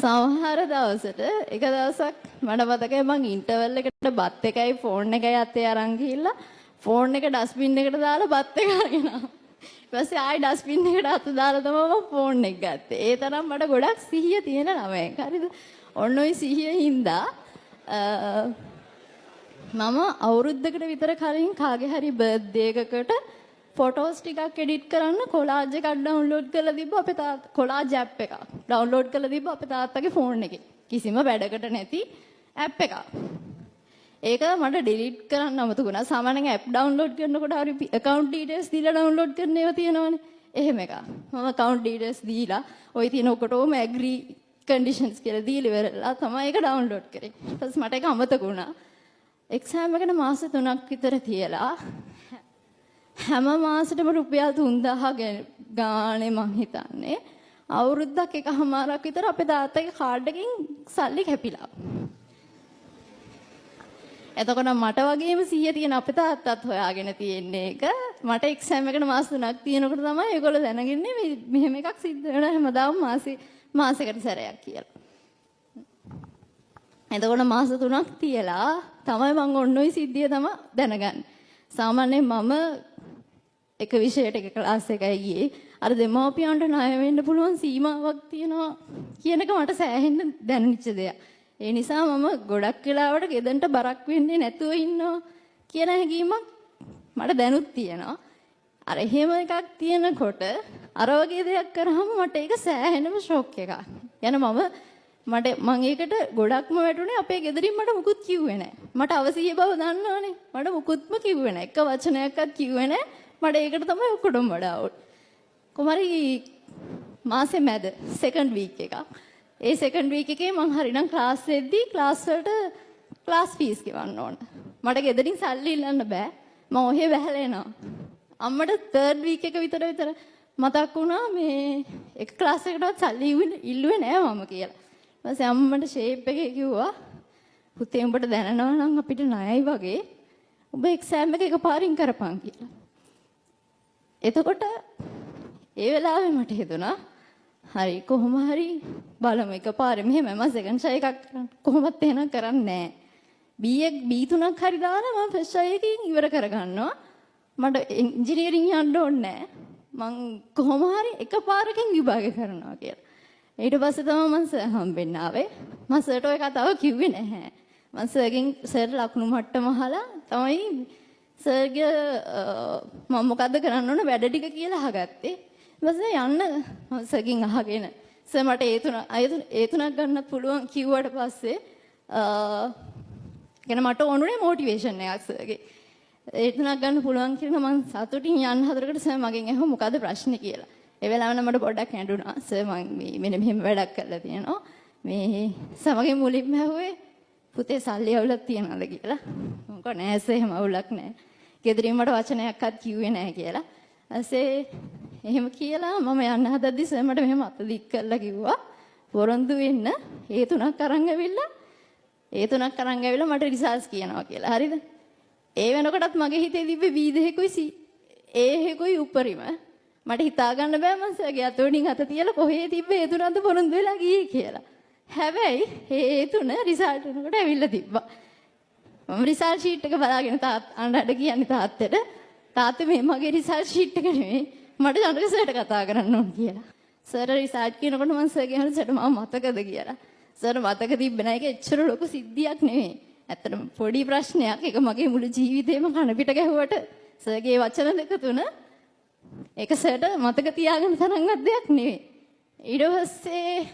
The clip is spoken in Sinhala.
සමහර දවසට, එක දවසක් මට මතකයි, මං ඉන්ටර්වල් එකට බත් එකයි ෆෝන් එකයි අතේ අරන් ගිහිල්ලා ෆෝන් එක ඩස්බින් එකට දාලා බත් එක අරගෙන ආවා. ඊට පස්සේ ආයි ඩස්බින් එකට අත දාලා තමයි මම ෆෝන් එක ගත්තේ. ඒ තරම් මට ගොඩක් සිහිය තියෙන ළමයෙක්. හරිද? ඔන්න ඔය සිහිය හින්දා මම අවුරුද්දකට විතර කලින් කාගේ හරි බර්ත්ඩේ එකකට ෆොටෝස් ටිකක් එඩිට් කරන්න කොලාජ් එකක් ඩවුන්ලෝඩ් කරලා තිබ්බ අපේ තාත්තා, කොලාජ් ඇප් එකක් ඩවුන්ලෝඩ් කරලා තිබ්බ අපේ තාත්තගේ ෆෝන් එකේ. කිසිම වැඩකට නැති ඇප් එකක්. ඒක මට ඩිලීට් කරන්න අමතක වුණා. සාමාන්‍යයෙන් ඇප් ඩවුන්ලෝඩ් කරනකොට හරි ඇකවුන්ට් ඩීටේල්ස් දීලා ඩවුන්ලෝඩ් කරන ඒවා තියෙනවනේ. එහෙම එකක්. මම ඇකවුන්ට් ඩීටේල්ස් දීලා ඔය තියෙන ඔකොටම ඇග්‍රී කන්ඩිෂන්ස් කියලා දීලා ඉවරලා තමයි ඒක ඩවුන්ලෝඩ් කරේ. ඊට පස්සේ මට ඒක අමතක වුණා. එක්සෑම් එකට මාස 3ක් විතර තියලා හැම මාසෙටම රුපියල් 3000 ගානේ, මං හිතන්නේ අවුරුද්දක් එකහමාරක් විතර අපේ තාත්තගේ කාඩ් එකකින් සල්ලි කැපිලා. එතකොට මට වගේම සිහිය තියෙන අපේ තාත්තත් හොයාගෙන තියෙන්නේ ඒක. මට එක්සෑම් එකට මාස 3ක් තියෙනකොට තමයි ඒගොල්ලෝ දැනගන්නේ මේ මෙහෙම එකක් සිද්ධ වෙනවා හැමදාම මාසෙ මාසෙකට සැරයක් කියලා. එතකොට මාස 3ක් තියලා තමයි මං ඔන්න ඔය සිද්ධිය තමයි දැනගන්නේ. සාමාන්‍යයෙන් මම එක විෂයට එක ක්ලාස් එකයි ගියේ. අර දෙමව්පියන්ට ණය වෙන්න පුළුවන් සීමාවක් තියෙනවා කියන එක මට සෑහෙන්න දැනෙච්ච දෙයක්. ඒ නිසා මම ගොඩක් වෙලාවට ගෙදරට බරක් වෙන්නේ නැතුව ඉන්නවා කියන හැඟීමක් මට දැනුත් තියෙනවා. අර එහෙම එකක් තියෙනකොට අර වගේ දෙයක් කරාම මට ඒක සෑහෙනම ෂොක් එකක්. යන මම මට මං ඒකට ගොඩක්ම වැටුනේ අපේ ගෙදරින් මට මුකුත් කිව්වේ නෑ. මට අවසිය බව දන්නවනේ. මට මුකුත්ම කිව්වේ නෑ. එක වචනයක්වත් කිව්වේ නෑ. මට ඒකට තමයි ඔක්කොටම වඩා අවුල්. කොහමරි මාසෙ මැද සෙකන්ඩ් වීක් එකක්. ඒ සෙකන්ඩ් වීක් එකේ මං හරිනම් ක්ලාස් එද්දි ක්ලාස් වලට ක්ලාස් ෆීස් ගෙවන්න ඕන. මට ගෙදරින් සල්ලි ඉල්ලන්න බෑ. මං ඔහෙ වැහලා එනවා. අම්මට තර්ඩ් වීක් එක විතර විතර මතක් වුණා මේ එක ක්ලාස් එකකටවත් සල්ලි ඉල්ලුවේ නෑ මම කියලා. ඊපස්සේ අම්මට ෂේප් එකේ කිව්වා, "පුතේ, උඹට දැනනවා නම් අපිට ණයයි වගේ, උඹ එක්සෑම් එක එකපාරින් කරපන්" කියලා. එතකොට ඒ වෙලාවේ මට හිතුණා හරි, කොහොම හරි බලමු එකපාරේ. මෙහෙම මම සෙකන්ඩ් ෂයි එකක් කොහොමත් එහෙනම් කරන්නේ නෑ. B එක B තුනක් හරි දාලා මම ෆස්ට් ෂයි එකකින් ඉවර කරගන්නවා. මට ඉංජිනේරින් යන්න ඕනේ නෑ. මං කොහොම හරි එකපාරකින් විභාග කරනවා කියලා. ඊට පස්සේ තමයි මං සර් හම්බෙන්න ආවේ. මං සර්ට ඔය කතාව කිව්වේ නැහැ. මං සර්ගෙන් සර් ලකුණු මට්ටම අහලා තමයි සර්ගේ මම මොකද්ද කරන්න ඕන වැඩ ටික කියලා අහගත්තේ. ඊට පස්සේ යන්න මම සර්ගෙන් අහගෙන, සර් මට ඒ තුන ඒ තුනක් ගන්නත් පුළුවන් කිව්වට පස්සේ, කියන්නේ මට ඕනුනේ මොටිවේෂන් එකක් සර්ගේ. ඒ තුනක් ගන්න පුළුවන් කියලා මං සතුටින් යන්න හදනකොට සර් මගෙන් ඇහුවා මොකද්ද ප්‍රශ්නේ කියලා. ඒ වෙලාවෙ නම් මට පොඩ්ඩක් ඇඬුණා. සර්, මං මේ මෙන්න මෙහෙම වැඩක් කරලා තියෙනවා. මේ සර් මගෙන් මුලින්ම ඇහුවේ පුතේ සල්ලි අවුලක් තියනවද කියලා. මං කිව්වා නෑ සර්, එහෙම අවුලක් නෑ. ගෙදරින් මට වචනයක්වත් කිව්වේ නෑ කියලා. ඊපස්සේ එහෙම කියලා මම යන්න හදද්දි සර් මට මෙහෙම අත දික් කරලා කිව්වා, පොරොන්දු වෙන්න ඒ තුනක් අරන් ඇවිල්ලා, ඒ තුනක් අරන් ඇවිල්ලා මට රිසල්ට්ස් කියනවා කියලා. හරිද? ඒ වෙනකොටත් මගේ හිතේ තිබ්බේ B දෙකකුයි C A එකකුයි උපරිම. මට හිතා ගන්න බෑ මං සර්ගේ අත වලින් අත තියලා කොහේ තිබ්බේ ඒ තුනක්ද පොරොන්දු වෙලා ගියේ කියලා. හැබැයි ඒ තුන රිසල්ට් වෙනකොට ඇවිල්ලා තිබ්බා. මම රිසල්ට් ෂීට් එක බලාගෙන තාත් අඬ කියන්නේ තාත්තට, "තාත්තේ, මේ මගේ රිසල්ට් ෂීට් එක නෙමෙයි, මට ජනක සර්ට කතා කරන්න ඕන" කියලා. සර් රිසල්ට් කියනකොට මං සර්ගෙන් අහනවා, "සර්ට මම මතකද?" කියලා. සර් මතක තිබ්බේ නෑ. ඒක එච්චර ලොකු සිද්ධියක් නෙමෙයි. ඇත්තටම පොඩි ප්‍රශ්නයක්. ඒක මගේ මුළු ජීවිතේම කන පිට ගැහුවට සර්ගේ වචන දෙක තුන ඒක සර්ට මතක තියාගන්න තරම්වත් දෙයක් නෙවෙයි. ඊට පස්සේ